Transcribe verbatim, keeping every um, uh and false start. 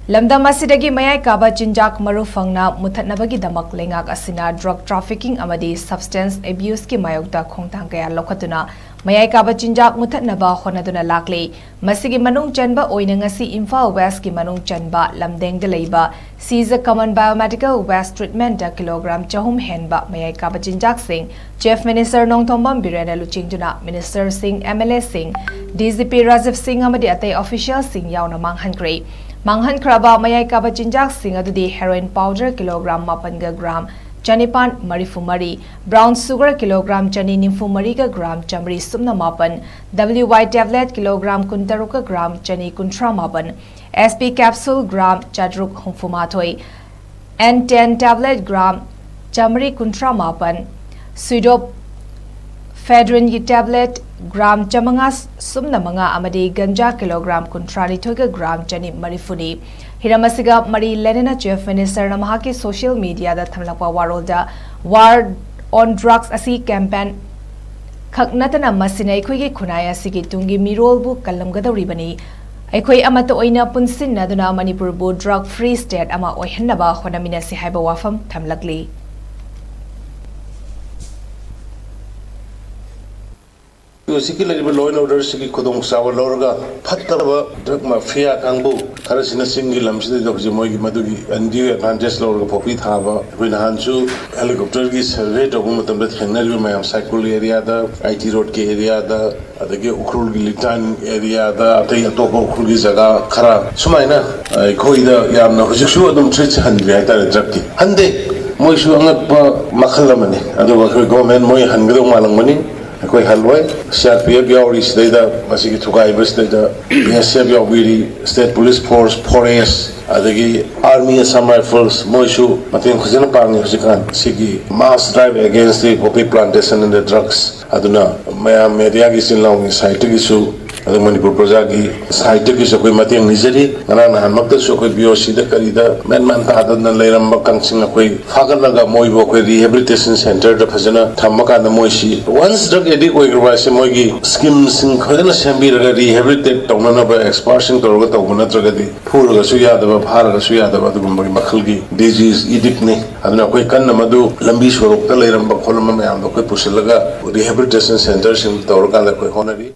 ꯂꯝꯗꯝ ꯑꯁꯤꯗꯒꯤ ꯃꯌꯥꯏ ꯀꯥꯕ ꯆꯤꯟꯖꯥꯛ ꯃꯔꯨ ꯐꯪꯅ ꯃꯨꯊꯠꯅꯕꯒꯤꯗꯃꯛ ꯂꯩꯉꯥꯛ ꯑꯁꯤꯅ drug trafficking ꯑꯃꯗꯤ substance abuse ꯀꯤ ꯃꯥꯌꯣꯛꯇ ꯈꯣꯡꯊꯥꯡ ꯀꯌꯥ ꯂꯧꯈꯠꯇꯨꯅ ꯃꯌꯥꯏ ꯀꯥꯕ ꯆꯤꯟꯖꯥꯛ ꯃꯨꯊꯠꯅꯕ ꯍꯣꯠꯅꯗꯨꯅ ꯂꯥꯛꯂꯤ꯫ ꯃꯁꯤꯒꯤ ꯃꯅꯨꯡ ꯆꯟꯕ ꯑꯣꯏꯅ ꯉꯁꯤ ꯏꯝꯐꯥꯜ West ꯀꯤ ꯃꯅꯨꯡ ꯆꯟꯕ ꯂꯝꯗꯦꯡꯗ ꯂꯩꯕ ꯁꯤꯖ Common Biomedical Waste Treatment ꯗ kilogram ꯆꯍꯨꯝ ꯍꯦꯟꯕ ꯃꯌꯥꯏ ꯀꯥꯕ ꯆꯤꯟꯖꯥꯛꯁꯤꯡ Chief Minister ꯅꯣꯡꯊꯣꯝꯕꯝ ꯕꯤꯔꯦꯟꯅ ꯂꯨꯆꯤꯡꯗꯨꯅ Minister ꯁꯤꯡ, M L A ꯁꯤꯡ, D G P ꯔꯥꯖꯤꯕ ꯁꯤꯡ ꯑꯃꯗꯤ ꯑꯇꯩ official ꯁꯤꯡ ꯌꯥꯎꯅ ꯃꯥꯡꯍꯟꯈ꯭ꯔꯦ꯫ ꯃꯥꯡꯍꯟꯈ꯭ꯔꯕ ꯃꯌꯥꯏ ꯀꯥꯕ ꯆꯤꯟꯖꯥꯛꯁꯤꯡ ꯑꯗꯨꯗꯤ heroin powder kilogram ꯃꯥꯄꯟꯒ gram ꯆꯅꯤꯄꯥꯟ ꯃꯔꯤꯐꯨ ꯃꯔꯤ, brown sugar kilogram ꯆꯅꯤ ꯅꯤꯐꯨ ꯃꯔꯤꯒ gram ꯆꯥꯃꯔꯤ ꯁꯨꯞꯅ ꯃꯥꯄꯟ, W Y tablet kilogram ꯀꯨꯟꯇꯔꯨꯛꯀ gram ꯆꯅꯤ ꯀꯨꯟꯊ꯭ꯔꯥ ꯃꯥꯄꯟ, S P capsule gram ꯆꯥꯇ꯭ꯔꯨꯛ ꯍꯨꯝꯐꯨ ꯃꯥꯊꯣꯏ, N ten tablet gram ꯆꯥꯃꯔꯤ ꯀꯨꯟꯊ꯭ꯔꯥ ꯃꯥꯄꯟ, pseudoephedrine ꯒꯤ tablet gram ꯆꯥꯃꯉꯥ ꯁꯨꯞꯅ ꯃꯉꯥ ꯑꯃꯗꯤ ꯒꯟꯖꯥ kilogram ꯀꯨꯟꯊ꯭ꯔꯥ ꯅꯤꯊꯣꯏꯒ gram ꯆꯅꯤ ꯃꯔꯤꯐꯨꯅꯤ꯫ ꯍꯤꯔꯝ ꯑꯁꯤꯒ ꯃꯔꯤ ꯂꯩꯅꯅ Chief Minister ꯅ ꯃꯍꯥꯛꯀꯤ social media the ꯊꯝꯂꯛꯄ ꯋꯥꯔꯣꯜꯗ, War on Drugs ꯑꯁꯤ campaign ꯈꯛ ꯅꯠꯇꯅ ꯃꯁꯤꯅ ꯑꯩꯈꯣꯏꯒꯤ ꯈꯨꯟꯅꯥꯏ ꯑꯁꯤꯒꯤ ꯇꯨꯡꯒꯤ ꯃꯤꯔꯣꯜꯕꯨ ꯀꯜꯂꯝꯒꯗꯧꯔꯤꯕꯅꯤ꯫ ꯑꯩꯈꯣꯏ ꯑꯃꯠꯇ ꯑꯣꯏꯅ ꯄꯨꯟꯁꯤꯟꯅꯗꯨꯅ ꯃꯅꯤꯄꯨꯔꯕꯨ drug free state ꯑꯃ ꯑꯣꯏꯍꯟꯅꯕ ꯍꯣꯠꯅꯃꯤꯟꯅꯁꯤ ꯍꯥꯏꯕ ꯋꯥꯐꯝ ꯊꯝꯂꯛꯂꯤ꯫ ꯍꯧꯖꯤꯛꯀꯤ ꯂꯩꯔꯤꯕ law and order ꯁꯤꯒꯤ ꯈꯨꯗꯣꯡꯆꯥꯕ ꯂꯧꯔꯒ ꯐꯠꯇꯕ drug mafia ꯀꯥꯡꯕꯨ ꯈꯔꯁꯤꯅ ꯆꯤꯡꯒꯤ ꯂꯝꯁꯤꯗꯩꯗ ꯍꯧꯖꯤꯛ ꯃꯣꯏꯒꯤ ꯃꯗꯨꯒꯤ undue advantage ꯂꯧꯔꯒ ꯄꯣꯄꯤ ꯊꯥꯕ, ꯑꯩꯈꯣꯏ ꯅꯍꯥꯟꯁꯨ helicopter ꯒꯤ survey ꯇꯧꯕ ꯃꯇꯝꯗ ꯊꯦꯡꯅꯔꯤꯕ ꯃꯌꯥꯝ ꯁꯥꯏꯀꯨꯜ area the, I T road ꯀꯤ area ꯗ, ꯑꯗꯒꯤ ꯎꯈ꯭ꯔꯨꯜꯒꯤ ꯂꯤꯇꯥꯟ area ꯗ, ꯑꯇꯩ ꯑꯇꯣꯞꯄ ꯎꯈ꯭ꯔꯨꯜꯒꯤ ꯖꯒꯥ ꯈꯔ ꯁꯨꯃꯥꯏꯅ ꯑꯩꯈꯣꯏꯗ ꯌꯥꯝꯅ ꯍꯧꯖꯤꯛꯁꯨ ꯑꯗꯨꯝ threat ꯁꯦ ꯍꯟꯗ꯭ꯔꯤ ꯍꯥꯏꯇꯥꯔꯦ drug ꯀꯤ꯫ ꯍꯟꯗꯦ, ꯃꯣꯏꯁꯨ ꯑꯉꯛꯄ ꯃꯈꯜ ꯑꯃꯅꯤ꯫ ꯑꯗꯨꯒ ꯑꯩꯈꯣꯏ government ꯃꯣꯏ ꯍꯟꯒꯗꯧ ꯃꯥꯜꯂꯝꯒꯅꯤ꯫ ꯑꯩꯈꯣꯏ ꯍꯜꯂꯣꯏ꯫ C R P F ꯌꯥꯎꯔꯤ ꯁꯤꯗꯩꯗ, ꯃꯁꯤꯒꯤ ꯊꯨꯒꯥꯏꯕꯁꯤꯗꯩꯗ B S F ꯌꯥꯎꯕꯤꯔꯤ, state police force, forest, ꯑꯗꯒꯤ Army, Assam Rifles, ꯃꯣꯏꯁꯨ ꯃꯇꯦꯡ ꯐꯖꯅ ꯄꯥꯡꯉꯤ ꯍꯧꯖꯤꯛꯀꯥꯟ ꯁꯤꯒꯤ mass drive against the poppy plantation and the drugs꯫ ꯑꯗꯨꯅ ꯃꯌꯥꯝ media ꯒꯤ ꯏꯆꯤꯜ ꯏꯅꯥꯎꯒꯤ side ꯇꯒꯤꯁꯨ ꯑꯗꯨ ꯃꯅꯤꯄꯨꯔ ꯄ꯭ꯔꯖꯥꯒꯤ ꯁꯥꯏꯠꯇꯒꯤꯁꯨ ꯑꯩꯈꯣꯏ ꯃꯇꯦꯡ ꯅꯤꯖꯔꯤ꯫ ꯉꯔꯥꯡ ꯅꯍꯥꯟꯃꯛꯇꯁꯨ ꯑꯩꯈꯣꯏ ꯕꯤ ꯑꯣ ꯁꯤꯗ ꯀꯔꯤꯗ ꯃꯦꯟ ꯃꯥꯟ ꯇꯥꯗꯅ ꯂꯩꯔꯝꯕ ꯀꯥꯡꯁꯤꯡ ꯑꯩꯈꯣꯏ ꯐꯥꯒꯠꯂꯒ ꯃꯣꯏꯕꯨ ꯑꯩꯈꯣꯏ ꯔꯤꯍꯦꯕꯤꯂꯤꯇꯦꯁꯟ ꯁꯦꯟꯇꯔꯗ ꯐꯖꯅ ꯊꯝꯃꯀꯥꯟꯗ ꯃꯣꯏꯁꯤ ꯋꯥꯟꯁ ꯗ꯭ꯔꯒ ꯑꯦꯗꯤꯛ ꯑꯣꯏꯈ꯭ꯔꯕ ꯍꯥꯏꯁꯦ ꯃꯣꯏꯒꯤ ꯁ꯭ꯀꯤꯝꯁꯤꯡ ꯐꯖꯅ ꯁꯦꯝꯕꯤꯔꯒ ꯔꯤꯍꯦꯕꯤꯂꯤꯇꯦꯠ ꯇꯧꯅꯅꯕ ꯑꯦꯛꯁꯄꯔꯠꯁꯤꯡ ꯇꯧꯔꯒ ꯇꯧꯕ ꯅꯠꯇ꯭ꯔꯒꯗꯤ ꯐꯨꯔꯒꯁꯨ ꯌꯥꯗꯕ, ꯐꯥꯔꯒꯁꯨ ꯌꯥꯗꯕ ꯑꯗꯨꯒꯨꯝꯕꯒꯤ ꯃꯈꯜꯒꯤ ꯗꯤꯖꯤꯁ ꯏꯗꯤꯛꯅꯤ꯫ ꯑꯗꯨꯅ ꯑꯩꯈꯣꯏ ꯀꯟꯅ ꯃꯗꯨ ꯂꯝꯕꯤ ꯁꯣꯔꯣꯛꯇ ꯂꯩꯔꯝꯕ ꯈꯣꯠꯂꯝꯕ ꯃꯌꯥꯝꯗꯣ ꯑꯩꯈꯣꯏ ꯄꯨꯁꯤꯜꯂꯒ ꯔꯤꯍꯦꯕꯤꯂꯤꯇꯦꯁꯟ ꯁꯦꯟꯇꯔꯁꯤꯡ ꯇꯧꯔꯀꯥꯟꯗ ꯑꯩꯈꯣꯏ ꯍꯣꯠꯅꯔꯤ꯫